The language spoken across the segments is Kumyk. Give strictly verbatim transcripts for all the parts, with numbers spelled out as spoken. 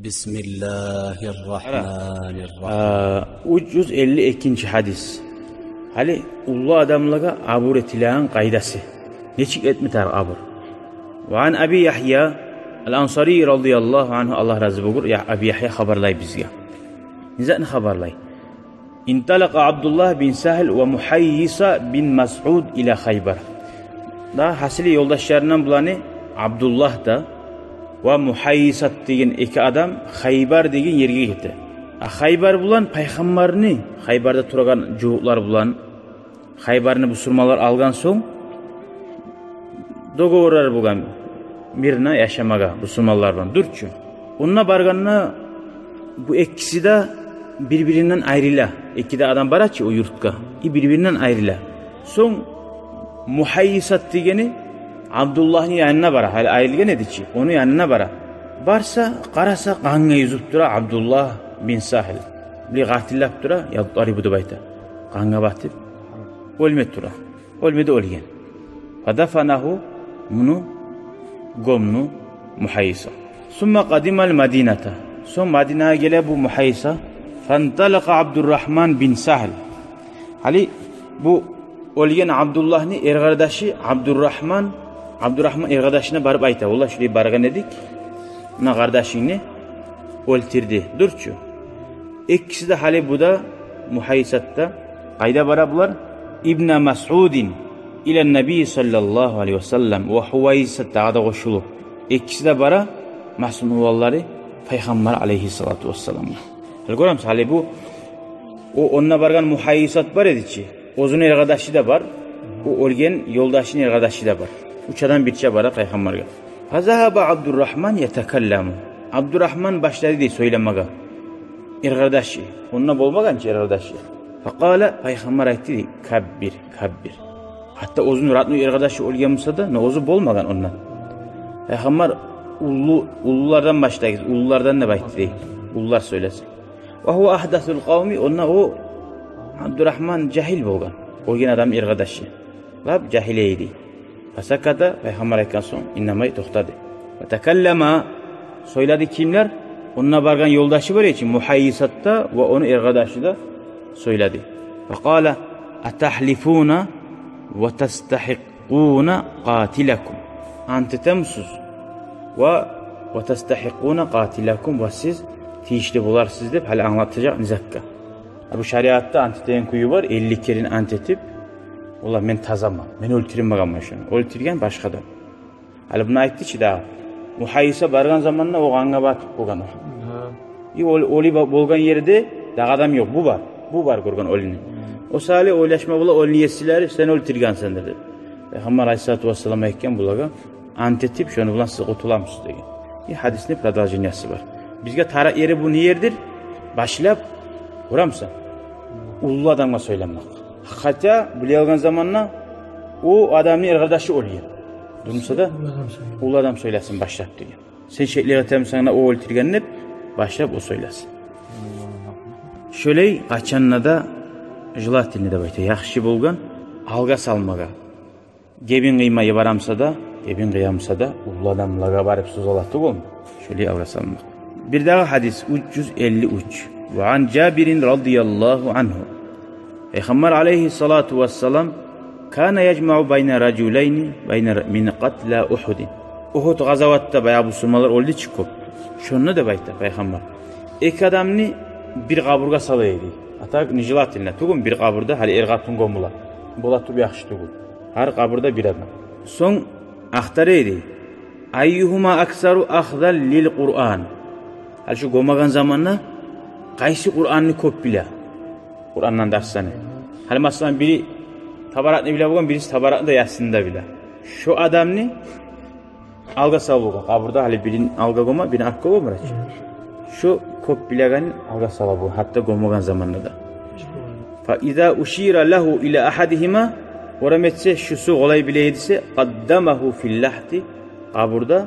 بسم الله الرحمن الرحيم. А, уьч юз элли экинчи гьадис. Гьали уллу адамлагъа абур этилеген къайдасы. Нечик этме тарыкъ абур? وعن أبي يحيى الأنصاري رضي الله عنه, Аллагь рази болгъур, я, Аби Яхья хабарлай бизге. Не затны хабарлай? انطلق عبد الله بن سهل ومحيصة بن مسعود إلى خيبر. Да, гьасили, ёлдашларындан буланы Абдуллагь да ва Мухаййисат деген эки адам Хайбар деген ерге гете. А Хайбар булан пайхаммарны, Хайбарда турагъан жугьутлар булан, Хайбарны бусурманлар алгъан сонг, договорлар болгъан мирно яшамагъа бусурманлар булан, дюр чю. Онда баргъанда бу экиси де бир-биринден айрыла. Эки де адам бара чы о юртгъа, и бир-биринден айрыла. Сонг Мухаййисат дегени Абдуллагьны янына бара, гьали айрылгъан эди чи, ону янына бара. Барса, къараса, къангъа юзюп тура Абдуллагь бин Сагьл. Били къатиллап тура, ядтарибу деп айта. Къангъа батып, оьлме тура. Оьлме де оьлген. فدفنه, муну гёмдю Мухаййиса. ثم قدم المدينة. Сонг Мадинагъа геле бу Мухаййиса. فانطلق عبد الرحمن بن سهل. Гьали бу оьлген Абдуллагьны эркъардашы Абдуррагьман, Абдуррагьман эркъардашына барып айта: «Валлагь, шулай баргъан эдик, муна къардашынгны оьлтюрдю», дюр чю. Экиси де, гьали бу да, Мухаййисат да, къайда бара булар? ابن مسعود إلى النبي صلى الله عليه وسلم وحويصة, дагъы да къошулуп, экиси де бара масъум уланлары Пайхаммар алайгьиссалату вассаламгъа. Гьали гёремисиз, гьали бу, о, онда баргъан Мухаййисат бар эди чи, оьзюню эркъардашы да бар, о оьлген ёлдашыны эркъардашы да бар. Уьч адам бирче бара Пайхаммаргъа. فذهب عبد الرحمن يتكلم. Абдуррагьман башлады дей сёйлемеге. Эркъардашы. Онда болмагъан чы эркъардашы. فقال, Пайхаммар айтды дей: «كبر, كبر». Гьатта оьзюню родной эркъардашы оьлген буса да, но оьзю болмагъан онда. Пайхаммар: «Уллу, уллулардан башлагъыз, уллулардан», деп айтды дей. Уллулар сёйлесин. وهو أحدث القوم, онда о Абдуррагьман жагьил болгъан. Оьлген адамны эркъардашы. Лап жагьил эди. فسكت, Пайхаммар айтгъан сонг, иннемей токътады. وتكلم, сёйледи кимлер? Онда баргъан ёлдашы бар эди чи, Мухаййисат да ва ону эркъардашы да сёйледи. فقال: أتحلفون وتستحقون قاتلكم. Ант этемисиз? Ва, وتستحقون قاتلكم, ва сиз тийишли боларсыз деп, гьали англатажакъ низакъгъа. А бу шариатда ант этеген кюю бар, элли керен ант этип: «Валлагь, мен тазаман, мен оьлтюрмегенмен шону». Оьлтюрген башгъа адам. Гьали буну айтды чы дагъы. Мухаййиса баргъан заманда о къангъа батып болгъан о. Гьа. И ол, оьлю ба-, болгъан ерде дагъы адам ёкъ. Бу бар. Бу бар гёрген оьлюню. О саялы ойлашма бола оьлюню есилери: «Сен оьлтюргенсен», — деп. Пайхаммар алайгьиссалату вассалам айтгъан булагъа: «Ант этип, шону булан сиз къутуламысыз», — деген. И гьадисни продолжениясы бар. Бизге тарыкъ ери бу не ердир? Башлап, гёремисен, уллу адамгъа сёйлемек. Хотя биле алгъан заманда о адамны эркъардашы оьлген. Дюр буса да, уллу адам сёйлесин башлап деген. Сен шеклик этемисен о оьлтюрген деп, башлап о сёйлесин. Шолай къачан да желательно деп айта, яхшы болгъан алгъа салмагъа. Гебин къыйма йиберемисе де, гебин къыямыса да, уллу адамлагъа барып сёз ала тюгюлмю? Шолай алгъа салмакъ. Бирдагъы гьадис, уьч юз элли уьч. وعن جابر رضي الله عنه. Пайхаммар алайгьиссалату вассалам: كان يجمع بين رجلين بين ر-، من قتلى أحد. Угьуд къазаватда баягъы бусурманлар оьлдю чю кёп. Шонда деп айта Пайхаммар, эки адамны бир къабургъа сала эди. А так нежелательно тюгюлмю бир къабурда, гьали эр-къатын гёмюле. Бола туруп яхшы тюгюл. Гьар къабурда бир адам. Сонг ахтара эди: أيهما أكثر أخذا للقرآن. Гьали шу гёмеген заманда къайсы Къуранны кёп биле? Къурандан дарсланы. Гьали, масала, бири Табаракъны биле болгъан, бириси Табаракъны да, Ясинни де биле. Шо адамны алгъа сала болгъан къабурда, гьали бирин алгъа гёме, бирин артгъа гёме, гьарачы. Шо кёп билегенин алгъа сала болгъан, гьатта гёмеген заманда да. فإذا أشير له إلى أحدهما, орам этсе, шусу къолай биле эдисе, قدمه في اللحد, къабурда,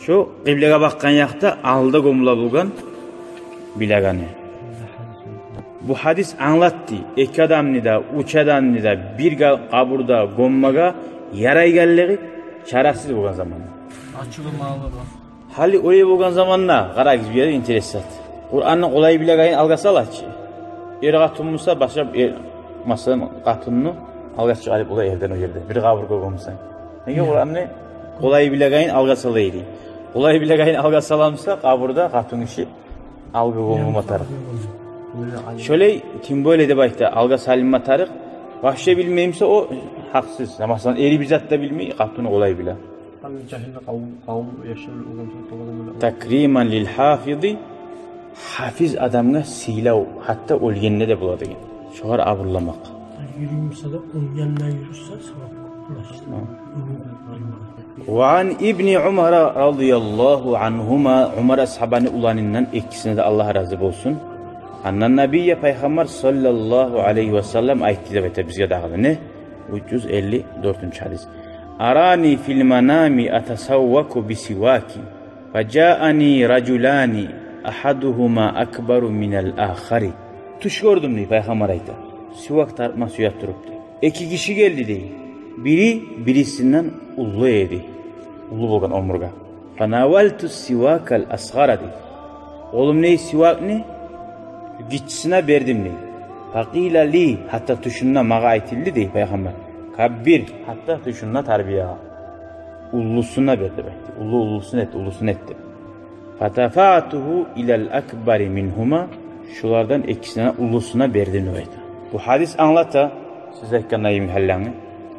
шо къыблагъа бакъгъан якъда, алда гёмюле болгъан билегени. Бу гьадис англатды, эки адамны да, уьч адамны да бир къа-, къабурда гёммеге ярайгъанлыгъы, чарасыз болгъан заманда. Ачылмалы бар. Гьали олай болгъан заманда, къарагъыз, бир ерде интерес зат. Къуранны къолай билегенин алгъа салачы. Эр къатын буса, башлап эр, масала, къатынны алгъа чыгъарып бола эрден о ерде, бир къабур гёрген бусанг. Неге? Къуранны къолай билегенин алгъа сала эди. Къолай билегенин алгъа сала буса, къабурда къатын гиши алгъа гёмюлме тарыкъ. Шолай, тем более деп айта, алгъа салынма тарыкъ. Вообще билмей буса, о гьакъсыз. Масала, эри бир зат да билмей, къатыны къолай биле. Гьали жагьил къавум, къавум яшав болгъан сонг, Такриман лил гьафизи, гьафиз адамгъа сыйлав, гьатта оьлгенде де бола деген. Шогъар абурламакъ. Юрюй буса да, онг янына юрюсе, савап кёп. Гьа. Ва ан ибни Умара радияллагьу ангьума, Умар асгьабаны уланындан, экисине де Аллагь рази болсун. Аннан набийя, Пайхаммар саллаллагьу алайгьи ва саллам айтды деп айта бизге дагъы да. Не? Уьч юз элли дёртюнчю гьадис. Арани фил манами атасавваку бисивакин, фажаани ражулани, агьадугьума акбару минал ахари. Тюш гёрдюм, дей, Пайхаммар айта, сивак тартма сюе туруп, дей. Эки гиши гелди, дей. Бири бирисинден уллу эди. Уллу болгъан оьмюрге. Фанавалту сивакал асгъара, дей. Къолумдагъы сивакны гиччисине бердим, дей. Факъила ли, гьатта тюшюмде магъа айтылды, дей Пайхаммар. Каббир, гьатта тюшюмде тарбиягъа. Уллусуна бер деп айтды. Уллу, уллусун эт, уллусун эт деп. Фадафаътугьу илал акбари мингьума, шулардан экисине, уллусуна бердим деп айта. Бу гьадис англата, сиз айтгъан йимик гьалланы.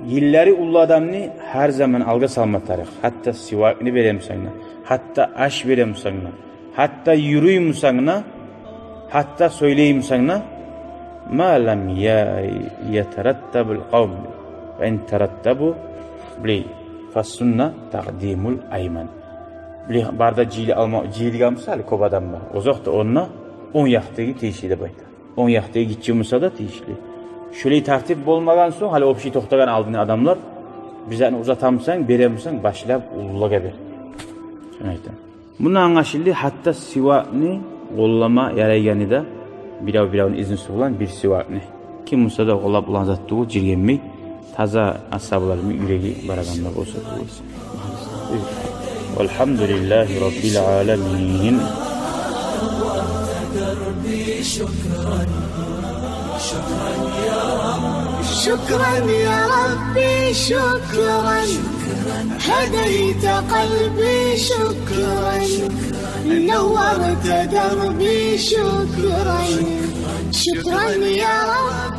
Йыллары уллу адамны гьар заман алгъа салма тарыкъ. Гьатта сивакны бере бусанг да, гьатта аш бере бусанг да, гьатта юрюй бусанг да, гьатта сёйлей бусанг да, ма лам я-, ятараттабул къавм, фа ин тараттабу, билей, фассунна такъдимул айман. Билей, бары да жыйылып алма, жыйылгъан буса, гьали кёп адам бар. Озокъда, онда онг якъдагъы тийишли деп айта. Онг якъдагъы гиччи буса да тийишли. Шолай тартип болмагъан сонг, гьали общий токътагъан алдын адамлар, бир затны узата бусанг, бере бусанг, башлап уллулагъа бер. Шону айта. Мундан англашылды, гьатта сивакны къоллама ярайгъаны да, бирев-биревню изнусу булан бир сивакны. Ким буса да къоллап болагъан зат тюгюл, жиргенмей, таза асгьабалар йимик юреги барагъанда болса тюгюл. Валгьамдулиллагьи раббил аламин. شكرا يا ربي، شكرا. هديت قلبي، شكرا. نورت دربي، شكرا. شكرا يا رب.